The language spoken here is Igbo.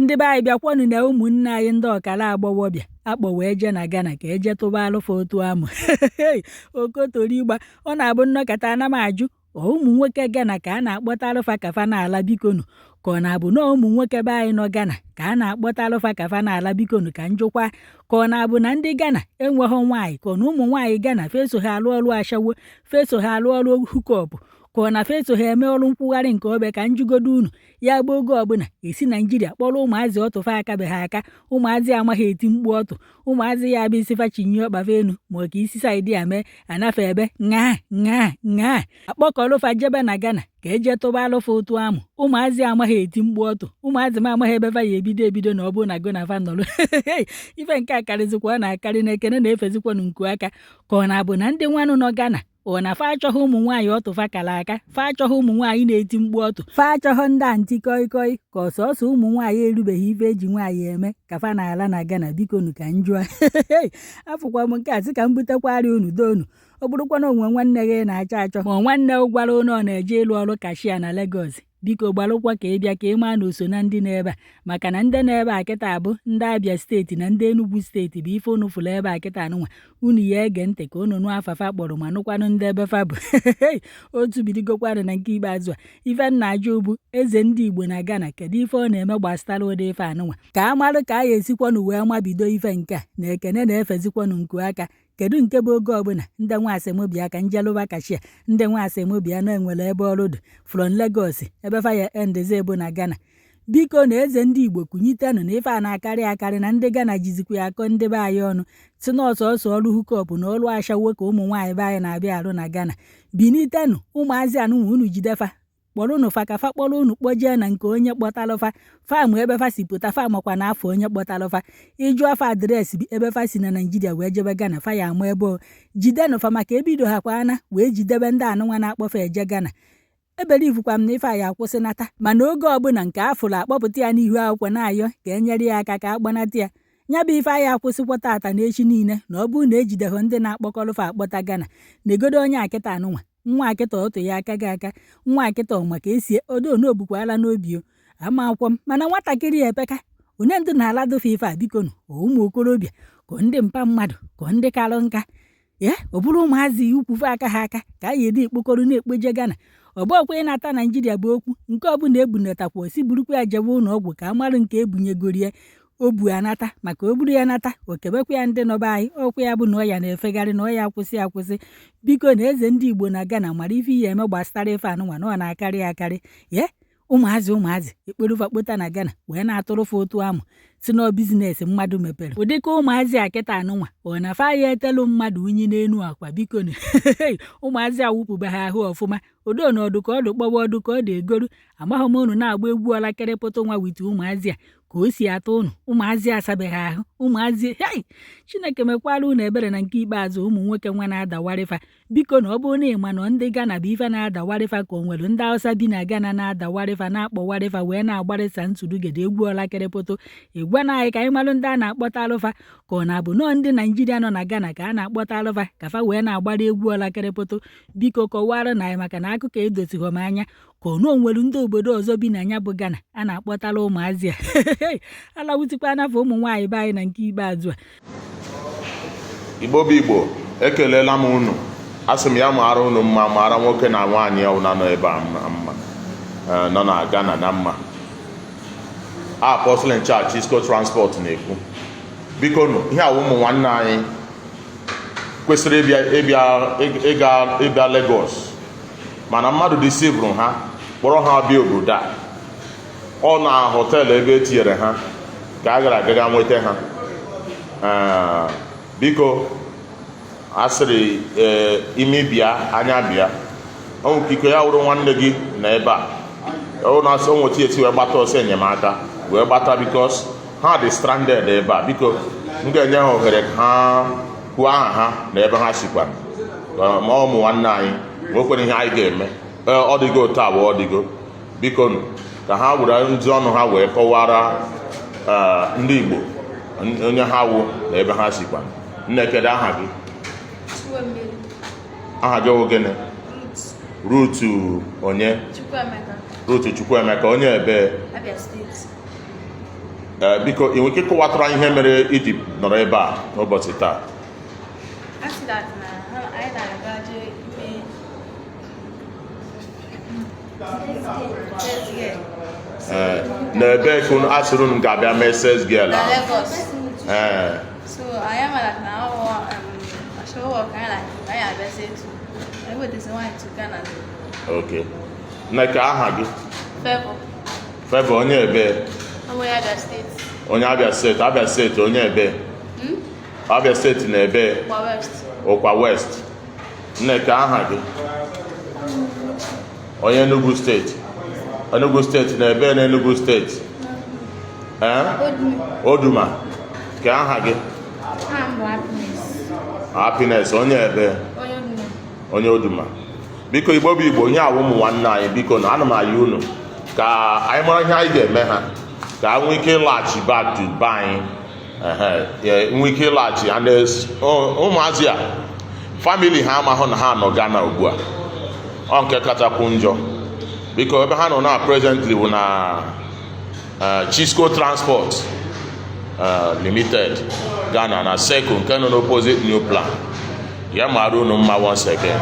Ndị be anyị, bịakwanụ na ụmụnne anyị ndị ọkara agbọghọbịa akpọ wee jee na Ghana ka eje tụba alụfa otu amụ okotorigba. Ọ na-abụ nnọkọta ana m ajụ ọ ụmụ nwoke Ghana ka a na-akpọta alụfa ka fa na-ala, bikonu, ka ọ na-abụ na ụmụ nwoke be anyị nọ Ghana ka a na-akpọta alụfa ka fa na-ala, bikonu, ka njụkwa, ka ọ na-abụ na ndị Ghana enweghị nwaanyị, ka ọ na ụmụ nwaanyị Ghana feso ha alụ ọrụ ashawo, feso ha alụ ọrụ hookup, ka ọ na feso ha eme ọrụ nkwugharị nke obe? Ka njugodo unu ya gba oge ọbụla esi Naijiria kpọrọ ụmụazị ọtụfa akabeghị aka, ụmụazị amaghị eti mkpu ọtụ, ụmụazị ya abịa isifa chinye ọkpafa enu ma ọ ka isi side a mee anafe ebe ṅaa ṅaa ṅaa, akpọkọrọfa jebe na Ghana ka eje tụba alụfa ụtụ amụ. Ụmụazị amaghị eti mkpu ọtụ, ụmụazị m amaghị ebe fa ya ebido ebido na ọ bụrụ na go na fa nọrọ. Ife nke a karịzikwa, ọ na-akarị na ekene na-efezikwanụ nku aka, ka ọ na-abụ na ndị nwanụ nọ Ghana ọ na fa achọghị ụmụ nwaanyị ọtụ fa kara aka, fa achọghị ụmụ nwaanyị na-eti mkpu ọtụ, fa achọghị ndị aunty koi koi, ka ọsọsọ ụmụ nwaanyị erubeghị ife eji nwaanyị eme ka fa na-ala na Ghana? Bikonu, ka m jụọ. Afụkwa m nke a sị ka m butekwarị unu donu. Ọ bụrụkwa na onwe nwanne gị na-achọ achọ, ma nwanne gwara unu ọ na-eje ịlụ ọrụ cashier na Lagos, biko gbalụkwa ka ị bịa ka ị maa na o so na ndị na-ebe a, maka na ndị na-ebe a kịta bụ ndị Abia Steeti na ndị Enugu Steeti bụ ife unu fụrụ ebe a kịta nụnwa. Unu ya ege ntị ka unu nụ afafa kpọrọ ma nụkwanụ ndị ebe fa bụ otu. Bidogokwanụ na nke ikpeazụ a, ife nna ajụ bụ eze ndị Igbo na Ghana, kedu ife ọ na-eme gbasara ụdị ife anụnwa, ka a marụ ka a ya esikwanụ wee mabido ife nke a na ekene na-efezikwanụ nku aka? Kedu nke bụ oge ọbụla ndị nwaasị m bịa ka njelụba cashier, ndị nwaasị m bịa na enwere ebe ọrụ dị from Lagos, ebe fa ya endizi bụ na Ghana? Biko, na eze ndị Igbo, kunyitenụ na ife a na-akarị akarị na ndị Ghana jizikwa ya akọ ndị be anyị ọnụ si na ọsọsọ ọrụ hookup na ọrụ ashawo ka ụmụ nwaanyị be anyị na-abịa arụ na Ghana. Binitenụ, ụmụazị anụnwa unu jidefa, kpọrọ fa ka fa kpọrọ unu kpọjee na nke onye kpọtalụfa famụ ebe fa si pụta. Fa makwa na afọ onye kpọtalụfa ịjụ afa address ebe fa si na Naijiria wee jebe Ghana, fa ya ama ebe o jidenụ fa, maka ebido ha kwa ana wee jidebe ndị anụnwa na-akpọfe eje Ghana. Ebelivukwa m na ife a ya akwụsịnata, mana oge ọbụla nke afụrụ akpọpụta ya n'ihu akwụkwọ na-ayọ ka e nyere ya aka ka a gbanata ya, ya bụ ife anyị akwụsịkwa tata na echi niile na ọ bụrụ na ejideghọ ndị na-akpọkọrọfa akpọta Ghana. Negodo onye akịta anụnwa, nwa akịta ọtụ ya aka gị aka, nwa akịta ọma ka esi odo n'obukwala n'obi o ama akwụkwọ m, mana nwatakịrị ya epeka onye ndị na-aladofe ife a. Bikonu, ụmụ okorobịa ka ndị mpa mmadụ ka ndị kalụ nka ya, ọ bụrụ ụmụazị ukwufe aka ha aka ka a ya edi ekpokọrọ na-ekpoje Ghana. Ọ bụ ọkwa ịnata Naijiria bụ okwu nke ọbụla ebunatakwa osi burukwa ya jebe ụlọ ọgwụ ka a marụ nke ebunyegorie o bu anata, maka o buru ya nata o kebekwa ya ndị nọba anyị. Ọkwa ya bụ na ọya na-efegharị na ọya akwụsị akwụsị. Biko, na eze ndị Igbo na Ghana mara ife ihe eme gbasara ife anụnwa na ọ na-akarị akarị ye. Ụmụazị ụmụazị ekporufa kpota na Ghana wee na-atụrụfa otu amụ si na business mmadụ mepere, ụdịka ụmụazị a kịta anụnwa ọ na fa ya etelu mmadụ unyi n'enu akwa. Biko, ụmụazị awụpụbe ha ahụ ọfụma odo na ọdụ ka ọdụ kpọwa ọdụ ka ọ dị egoru. Amaghị m unu na-agba egwu ọlakịrịpụtụ nwa with ụmụazị a ka o si atọ unu. Ụmụazị asabeghị ahụ, ụmụazị hei, Chineke mekwara unu ebere. Na nke ikpeazụ, ụmụ nwoke nwa na-adawarịfa, biko, na ọ bụrụ na ị ma na ndị Ghana bụ ife na-adawarịfa, ka o nwere ndị Hausa bi na Ghana na-adawarịfa, na-akpọwarịfa wee na-agbarịsa ntụrụgede egwu ọlakịrịpụtụ, ịgwa na anyị ka anyị malụ ndị a na-akpọta alụfa, ka ọ na-abụ nọọ ndị Naijiria nọ na Ghana ka a na-akpọta alụfa ka fa wee na-agbara egwu ọlakịrịpụtụ. Biko kọwara na anyị, maka na akụkọ edosighọ m anya, ka ọ na onwere ndị obodo ọzọ bi na ya bụ Ghana a na-akpọtara ụmụazị a alawutikwa anafọ ụmụ nwaanyị be anyị na nke ikpeazụ a. Igbo bụ Igbo, ekelela m unu. Asị m ya mara unu mma, mara nwoke na nwaanyị ọbụla nọ ebe a mma, nọ na Ghana na mma. Apostle in charge Chisco Transport na-ekwu. Biko nụ, ihe awụ ụmụ nwanne anyị kwesịrị ịbịa ịbịa ịga ịbịa Lagos, mana mmadụ deceivuru ha, kpọrọ ha bịa obodo a. Ọ na hotel ebe e tinyere ha ka a gara agaga nweta ha. Biko, asịrị ee, imi bịa, anya bịa. O nwere ike ya wụrụ nwanne gị na ebe a ọ na-asị o nweta esi wee gbata ọsọ enyemaka wee gbata, because ha dị stranded ebe a. Biko, m ga-enye ha ohere ka ha kwuo aha ha na ebe ha sikwa, ma ụmụ nwanne anyị nwekwere ihe anyị ga-eme. Ọ dịgo otu a bụ ọ dịgo. Biko nụ, ka ha were ndị ọnụ ha wee kọwara ndị Igbo onye ha wụ na ebe ha sikwa. Nne, kedu aha gị? Chukwuemeka. Aha gị wụ gịnị? Ruth. Ruth onye? Chukwuemeka. Ruth Chukwuemeka, onye ebe? Abia Steeti. Ee, biko, ị nwere ike ịkọwatara anyị ihe mere iji nọrọ ebe a n'ụbọchị taa? A sị that na anyị na-aga jee ime sales girl. Ee, n'ebe ka unu asịrị unu ga-abịa mee sales girl Na ahụ? Lagos. Ee. So anyị ama that na ọwụ ashawo work anyị na anyị abịazi etu. Anyị wetazi nwaanyị to Ghana. Ok, Nneka, aha gị? Favour. Favour, onye ebe? Onye Abia Steeti. Onye Abia Steeti. Abia Steeti, onye ebe? Abia Steeti na ebe? Ukwa West. Ukwa West. Nneka, aha gị? Onye Enugu Steeti. Enugu Steeti na ebe na Enugu Steeti? Ee, Oduma. Ka aha gị? Aha m bụ Happiness. Happiness, onye ebe? Onye Oduma. Onye Oduma. Biko, Igbo bụ Igbo, onye awụ ụmụ nwanne anyị, biko na ana m ayọ unu ka anyị mara ihe anyị ga-eme ha ka ha nwee ike ịlaghachi back to be anyị. Ehe, nwee ike ịlaghachi. And ụmụazị a, family ha amahụ na ha nọ Ghana ugbu a. Ọ nke kachakwu njọ, biko, ebe ha nọ na presently bụ na Chisco Transport Limited Ghana na Circle nke nọ n'opposite New Plan. Ya mara unu mma once again.